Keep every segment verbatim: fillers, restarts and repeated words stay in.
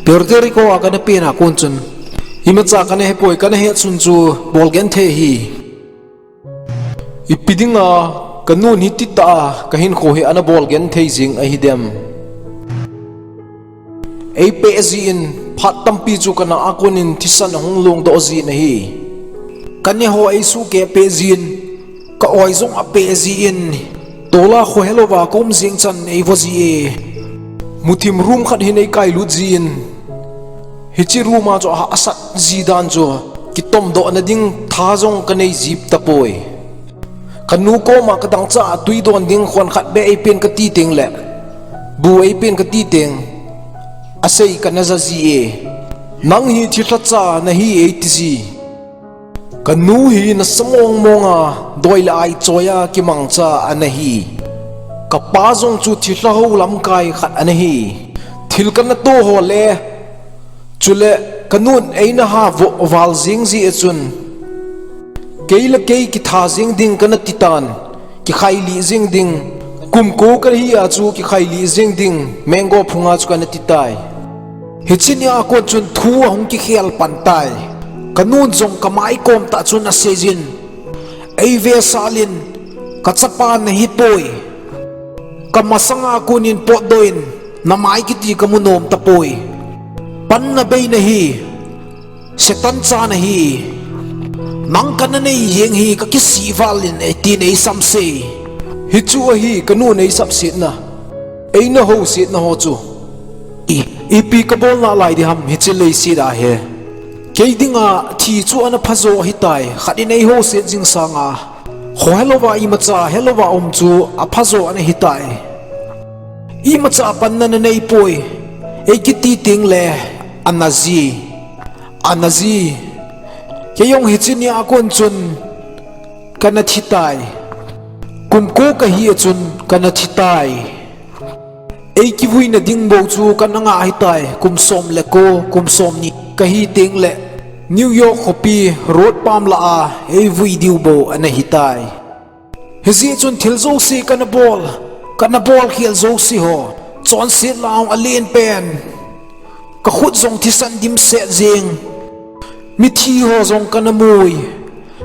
Puerto Rico a kana pen a kon chun imacha kana hepoi, kana hetsun chu bol genthei ahi. Ipi dinga kanun hi titah a kahinkho hi ana bol genthei jing ahidem? Eipeh jin phat tampi chu kana a konin thisan ahung longdoh jin ahi. Kaneo eisuhkeh peh jin, ka-oi jong apeh jin, tola khohelouva kaum jeng chan eivo ji e. Muthim room khat hin eikailut jin, hiche room a chu ahahsat ji dan chu kitomdohna ding tha jong kanei jiptapoi. Kanu koma kadangchah a twi don ding khon khat beh eipen kati tengle, bu eipen kati teng, asei kana ja ji e. Nang hi thilha cha nahi eiti ji. Kanu hi nasa mongmonga, doi le ai choiya kimangcha anahi. Kapa jong chu thilha hou lamkai khat anahi. Thil kana toh ho le, chule kanun eina havoh val jeng jeh a chun, kei le kei kitha jeng ding kana titan, kikhailih jeng ding, kum ko kahi a chu kikhailih jeng ding, mango phunga chu kana titai. Hiche nia kon chun thu ahung kikhel pantai. Kanun jong kamai komtah chun aseijin, eivesal in, kachapa nahipoi. Kamasanga konin potdoh in, namai kiti kamu nomtapoi. Panna bei nahi, Satan cha nahi. Nang kana nei jeng hi kakisih val in e tin eisamsei. Hichu ahi kanun eisapsetna, eina housetna ho chu. I, ipi kabol nalai diham hiche leiset a hi. Kei dinga thi chu ana phajo ahitai, khat in eihouset jing sanga, khohelouva imacha helouva um chu aphajo ana hitai. Imacha panna naneipoi, eikiti tengle, ana ji, ana ji. Kei jong hiche nia kon chun kana thitai. Kum ko kahi a chun kana thitai. Eikivuina ding bou chu kana ngah ahitai, kum som le ko, kum somni kahi tengle, New York khopi road pam lah a eivui diu bou ana hitai. Hijeh chun thil jouse kana bol, kana bolkhel jouse ho, chonset lah a alen pen, kakhut jong thisan dimset jeng. Mithi ho jong kana mui,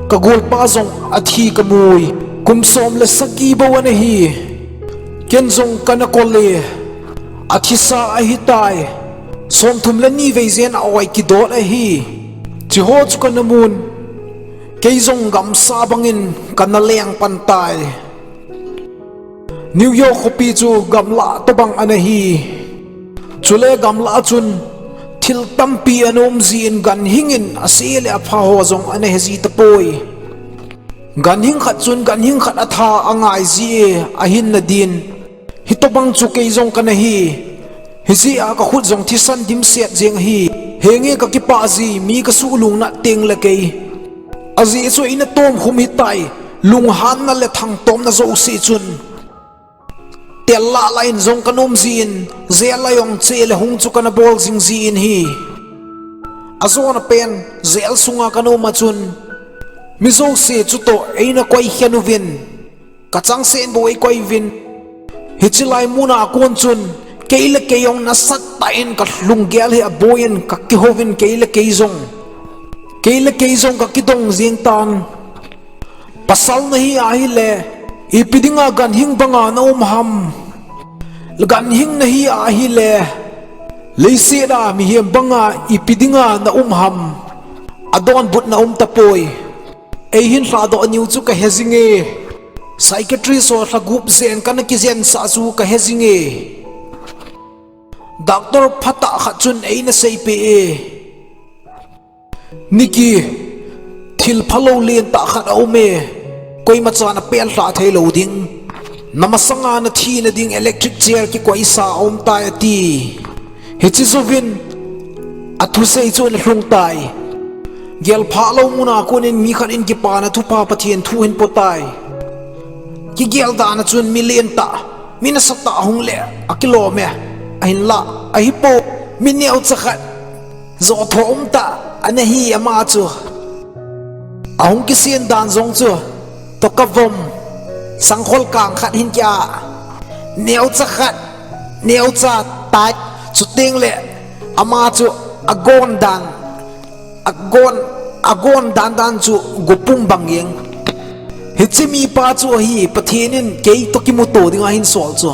kagolpa jong athi kamui. Kum som le sagi bou anahi. Ken jong kana kol e, athisa ahitai. Somthum le ni vei jen a-oi kidot ahi. Hicheho chu kana mun, kei jong gamsa bangin kana leng pantai. New York khopi chu gamlah tobang anahi. Chule gamlah a chun thil tampi ana um jin, ganhing in ase le apha ho jong ana heji tapoi. Ganhing khat chun ganhing khat atha angai ji e, ahinna din. Hitobang chu kei jong kana hi. Hijeh a kakhut jong thisan dimset jeng ahi. Henge kakipah ji, mi kasuhlung nat tengle kei. Ajeh chu eina tomkhum hitai, lunghanna le thangtomna jouse chun. Tel lah lah in jong kana um jin, jail a jong che le hung chu kana bol jing jin ahi. Ajona pen, jail sunga kana um a chun, mi jouse chutoh eina koikhen uvin, kachangseh in bou eikoi uvin. Hiche lai muna kon chun, kei le kei jong nasatah in kalunggel hi aboiyin kakihou vin, kei le kei jong, kei le kei jong kakidong jeng tan. Pasal nahi ahile, ipi dinga ganhing banga naum ham? Ganhing nahi ahile, leiset a mihem banga ipi dinga naum ham? Adonbutna um tapoi. Eihin lhahdoh niu chu kahe jinge. Psychiatrist ho lhagup jen kana kijensah chu kahe jinge. Doctor phatah khat chun eina seipeh e. Nicky, thil phalou lentah khat aume. Koimachan apel lhah theilou ding, namasanga nathina ding electric chair kikoisa aumtai ati. Hiche jouvin athusei chu ana lhungtai. Gelphah lou muna konin mi khat in kipana thupha Pathen thu ahin potai. Kigel dan a chun mi lentah, mi nasatah ahungle akilom e. Ahinlah ahipoi, mi neocha khat, jotho umtah ana hi ama chu. Ahung kisen dan jong chu, tokavom, sangkhol kang khat hin kia, neocha khat, neocha tai, chutengle Ama chu agon dan, agon, agon dan dan chu gopum bang jeng. Hiche mipa chu ahi, Pathen in kei toh kimuto dinga ahin sol chu.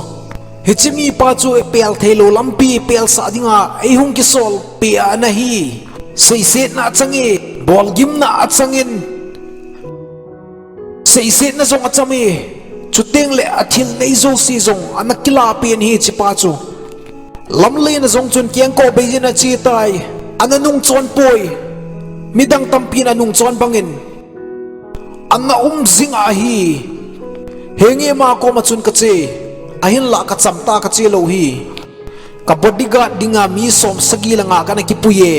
Hiche mipa chu ipel theilou lampi ipelsah dinga eihung kisol peh ana hi. Seisetna achang e, bolgimna achang in. Seisetna jong achang e, chuteng le athil nei jouse jong ana kilah pen hi hichepa chu. Lamlen a jong chun kengkoh beijin ache tai, ana nungchon poi, midang tampin anungchon bangin. Ana um jing ahi, henge ama koma chun kache, ahinlah kacham ta kache lou hi. Ka bodyguard dinga mi som sagi langa kana kipui e.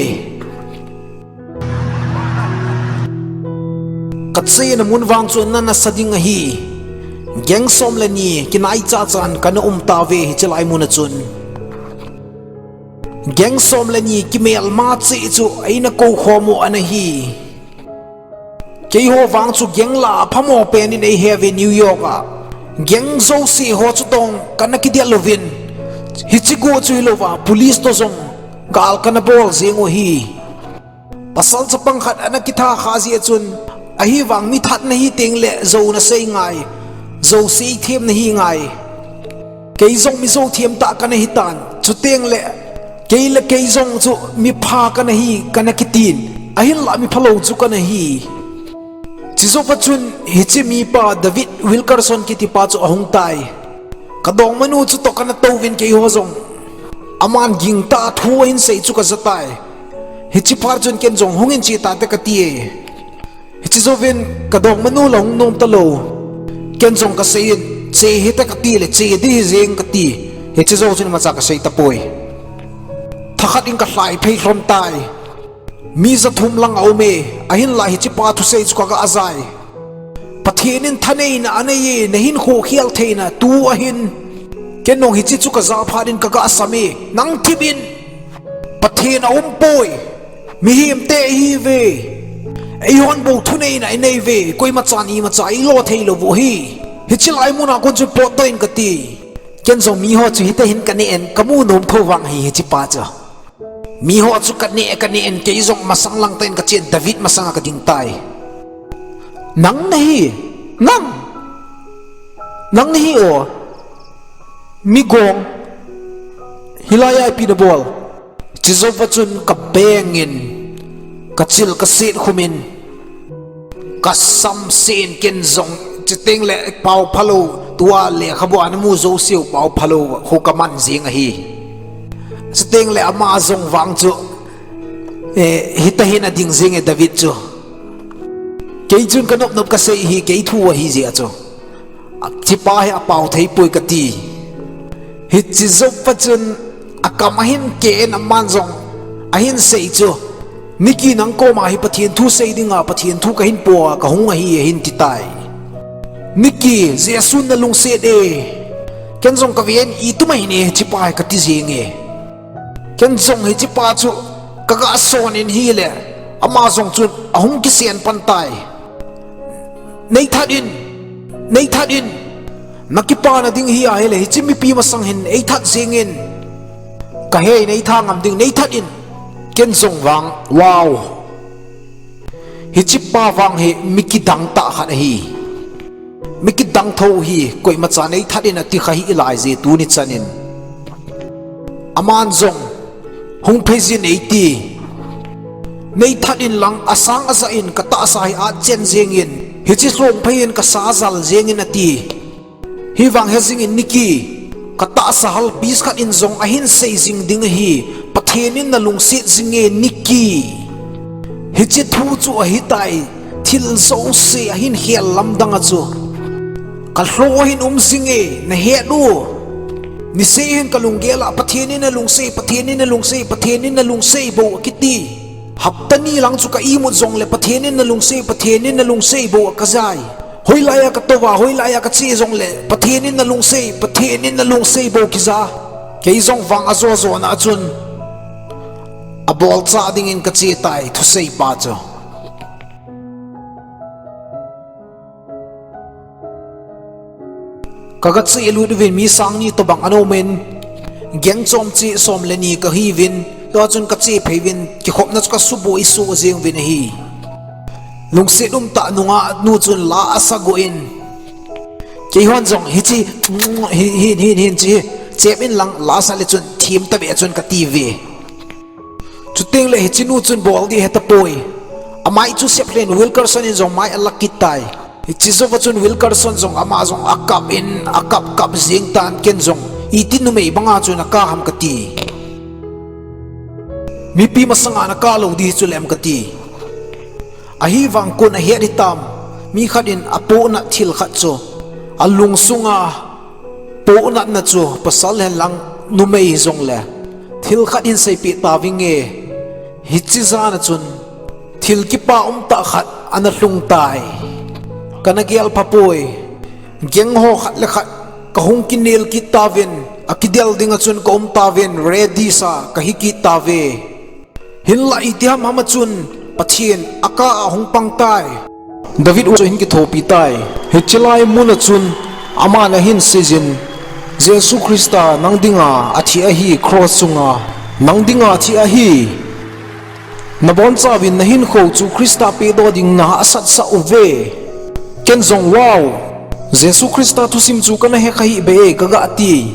Kachena mun vang chu ana nasa ding ahi. Gang som le ni kinai chachan kana um tauve hiche lai mun a chun. Gang som le ni kimelma cheh chu eina kou khom u ana hi. Keiho vang chu gang lah a phamo pen in eihe uve New York a. Gang jouse ho chu tong kana kidel uvin. Hiche go chu hilouva, police toh jong gal kana bol jeng u hi. Pasal chapang khat ana kitha kha jeh chun, ahivang mi that nahi teng le jou nasei ngai, jou seithem nahi ngai. Kei jong mi jou them tah kana hitan, chuteng le kei le kei jong chu mi pha kana hi, kana kitin, ahinlah mi phalou chu kana hi. Chujouva chun hiche mipa David Wilkerson kitipa chu ahung tai. Kadongmanu chu toh kana touvin keiho jong. Aman gingtah thu ahin sei chu kaja tai. Hiche phat chun ken jong hungin che tate kati e. Hiche jouvin kadongmanu la hung nom talou. Ken jong kasei in, che hite kati le, che ding hi jeng kati. Hiche jou chun imacha kasei tapoi. Thakhat in kalhai phei lhon tai. Mi jathum lang aum e, ahinlah hichepa thusei chu kaga jai. Pathen in thaneina anei e, nahinkho khel theina tu ahin. Ken jong hiche chu kaja phat in kaga sam e, nang thip in. Pathen aumpoi, mihem te ihiuve. Eihon bou thuneina inei uve, koima chan imacha ilo theilou u hi. Hiche lai muna kon chu potdoh in kati. Ken jong miho chu hitahin kaneh in, kamu nom thou vang hi hichepa chu. Miho chu kaneh, kaneh in, kei jong masang lang tah in kachen, David masanga kading tai. Nang nahi, nang, nang nahi o, mi gong, hilai a ipi nabol. Chujouva chun kabeng in, kachil kaset khum in, kasamsen ken jong, chuteng le pao phalou, tua lekhabu a namu jouseu pao phalou khu kaman jeng ahi. Chuteng le ama jong vang chu, eh, hitahin ading jeng e David chu. Kei chun kanop nop kasei hi, kei thu ahi jeh a chu. Hichepa hi apao thei poi kati. Hiche jouva chun akam ahin ke in aman jong ahin sei chu. Nikki, nang koma hi Pathen thu sei dinga Pathen thu kahin po a kahung ahi ahin ti tai. Nikki, Jesun nalungset e. Ken jong kaven, itum ahin e hichepa hi kati jeng e. Ken jong hichepa chu kaga son in hile, ama jong chun ahung kisen pan tai. Nei that in, nei that in, nakipana ding hi ahile, hiche mipi masang hin eithat jeng in. Kahe, nei tha ngam ding, nei that in. Ken jong vang, wow. Hichepa vang hi mi kidang tah khat ahi. Mi kidang tho hi, koima chan nei that in ati kha hih lai je tuni chan in. Aman jong, hung phei jin eiti. Nei that in lang asang aja in katahsa hi at chen jeng in, hiche lhong phei in kasa jal jeng in ati. Hivang he jing in Nikki, katahsa hal bis khat in jong ahin sei jing ding ahi, Pathen in nalungset jing e Nikki. Hiche thu chu ahitai, thil jouse ahin khel lamdang a chu. Kalho ahin um jing e, nahet u. Niseh hin kalunggel a, Pathen in nalungset, Pathen in nalungset, Pathen in nalungset bou akiti. Hapta ni lang chu ka imut jongle, Pathen in nalungset, Pathen in nalungset bou a kajai. Hoilai a katou a, hoilai a kache jongle, Pathen in nalungset, Pathen in nalungset bou kija. Kei jong vang ajo jona a chun, abolcha dingin kache tai, thusei pa chu. Kaga che lut uvin mi sang ni tobang ana um in, gang chom cheh som le ni kahiuvin, Tua chun kache phei uvin, kikhopna chu kasuboi soh jeng uvin ahi. Lungset umtah nungah nu chun la asa go in, keihon jong hiche, hin, hin, hin, hin, chi, chep in lang la asa le chun thim tabeh chun kati uve. Chuteng le hiche nu chun bol ding hetapoi. Amai chu seplhen Wilkerson in jong mai alak kit tai. Hiche jouva chun Wilkerson jong ama jong akap in, akap kap jeng tan, ken jong iti numei banga chun aka ham kati. Mipi masanga naka lou ding chu lem kati. Ahivang kon ahet hitam, mi khat in apohnat thil khat chu, alungsunga pohnatna chu pasal hen lang numei hijongle, thil khat hin seipeh tavinge, hiche jana chun thil kipa umtah khat ana lhung tai. Kana gelpha poi. Geng ho khat le khat kahung kinel kit tauvin, akidel dinga chun kaum tauvin, ready sa kahi kit tauve. Hinlah itiham ham a chun Pathen aka ahung pang tai. David u chu ahin kithopi tai. Hiche lai mun a chun aman ahin seijin, Jesu Christa nang dinga athi ahi, cross chunga nang dinga athi ahi. Nabonchauvin nahinkho chu Christa pehdoh ding nahahsat sah uve. Ken jong, wow, Jesu Christa thusim chu kana hekha hih beh e kaga ti.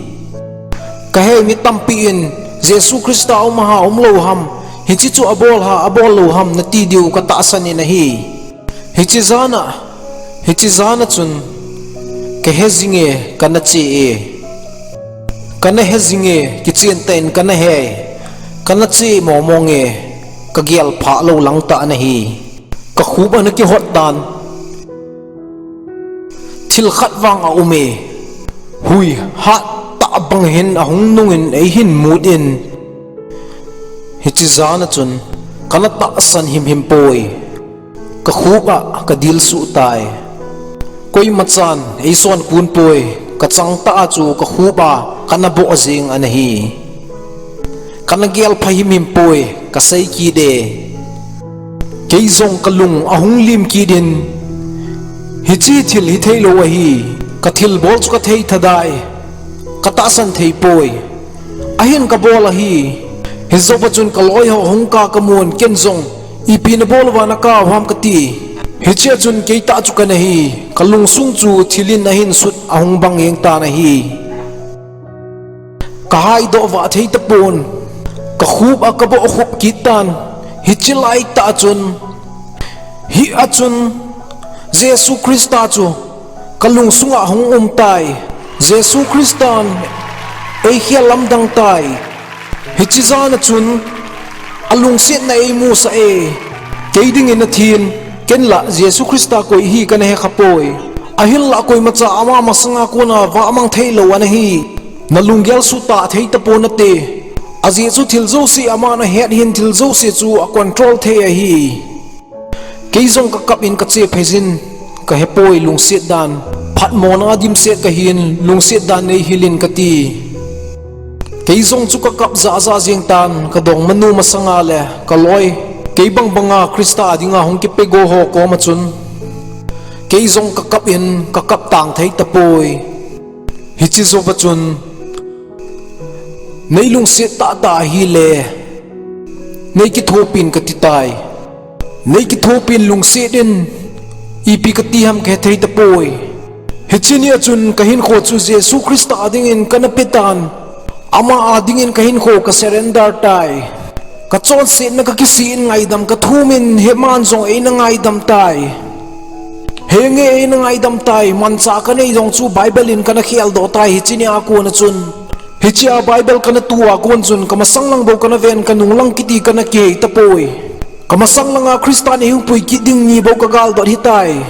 Kahei mi tampi in Jesu Christa um ham umlou ham, hiche chu abol ham abol lou ham nati diu katahsan in ahi. Hiche jana, hiche jana chun kahe jinge, kana che e. Kana he jinge, kichen tah in kana he. Kana che momo nge, kagelphah lou lang tah ana hi. Kakhup ana kihot tan. Thil khat vang aum e. Hui hattah bang hin ahung nungin eihin mut in, hiche jana chun kana tahsan himhim poi. Kakhup a kadilsuh tai. Koimachan eison kun poi. Kachang tah a chu kakhup a kana boh jeng ana hi. Kana gelpha himhim poi, kasei kit e. Kei jong kalung ahung lim kit in, hiche thil hithei lou ahi. Kathilbol chu kathei thadai. Katahsan thei poi. Ahin kabol ahi. Hijouva chun kaloi ho hung ka kamun, ken jong, ipi nabol uva naka u ham kati. Hichea chun keitah chu kana hi. Kalungsung chu thil in ahin sut ahung bang jeng tan ahi. Kahaidoh vah thei tapon. Kakhup a kaboh khup kit tan. Hiche laitah chun, hia chun Jesu Christa chu kalungsunga hung um tai. Jesu Christan eikhel lamdang tai. Hiche jana chun alungsetna eimusah e. Kei dingin athin, ken lah Jesu Christa koi hi kana hekha poi. Ahinlah koimacha ama masanga kona vahmang thei lou ana hi. Nalunggel suhtah thei tapon nate. Ajeh chu thil jouse aman ahet hin thil jouse chu acontrol thei ahi. Kei jong kakap in kache phei jin, kahepoi lungset dan. Phatmona dimset kahin, lungset dan neihil in kati. Kei jong chu kakap jahjah jeng tan, kadongmanu masanga le kaloi, kei bangbanga Christa dinga hung kipe go ho koma chun, kei jong kakap in kakap tang thei tapoi. Hiche jouva chun, neilungset tahtah ahile, neikithopin kati tai. Neikithopin lungset in, ipi kati ham kahe thei tapoi. Hiche nia chun kahinkho chu Jesu Christa dingin kana pe tan. Ama a dingin kahinkho kasurrender tai. Kachonsetna kakisih in ngaidam kathum in, heman jong eina ngaidam tai. Henge eina ngaidam tai, manchah kanei jong chu Bible in kana kheldoh tai hiche nia kona chun. Hichea Bible kana tu a kon chun, kamasang lang bou kana ven, kanung lang kiti kana kihei tapoi. Kamasang langa Christan eihung pui kit ding ni bou kagaldot hitai.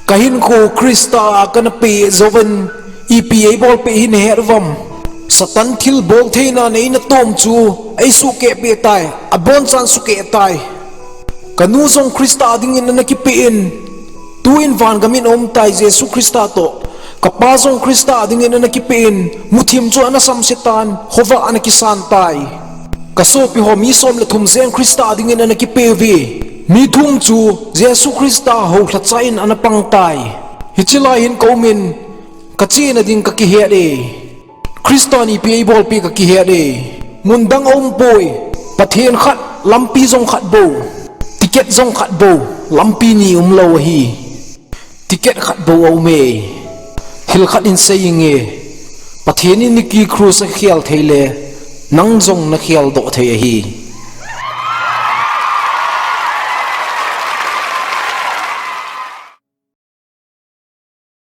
Kahinkho Christa a kana pe jouvin, ipi eibolpeh hi nahet uvam? Satan thilbol theina neina tom chu eisuhkeh peh tai, abonchan sukeh tai. Kanu jong Christa dingin ana kipe in, tuin vangam in aum tai Jesu Christa toh. Kapa jong Christa dingin ana kipe in, muthim chu ana samse tan, khovah ana kisan tai. Kasopi ho mi som le thum jeng Christa dingin ana kipe uve. Mi thum chu Jesu Christa houlhacha in ana pang tai. Hiche lai hin kaum in, kachena ding kakihet e. Christan ipi eibolpeh kakihet e. Mun dang aumpoi. Pathen khat, lampi jong khat bou, ticket jong khat bou, lampi ni umlou ahi. Ticket khat bou aume. Thil khat in seinge, Pathen in Nicky Cruz akhel thei le, nang jong nakhel doh thei ahi.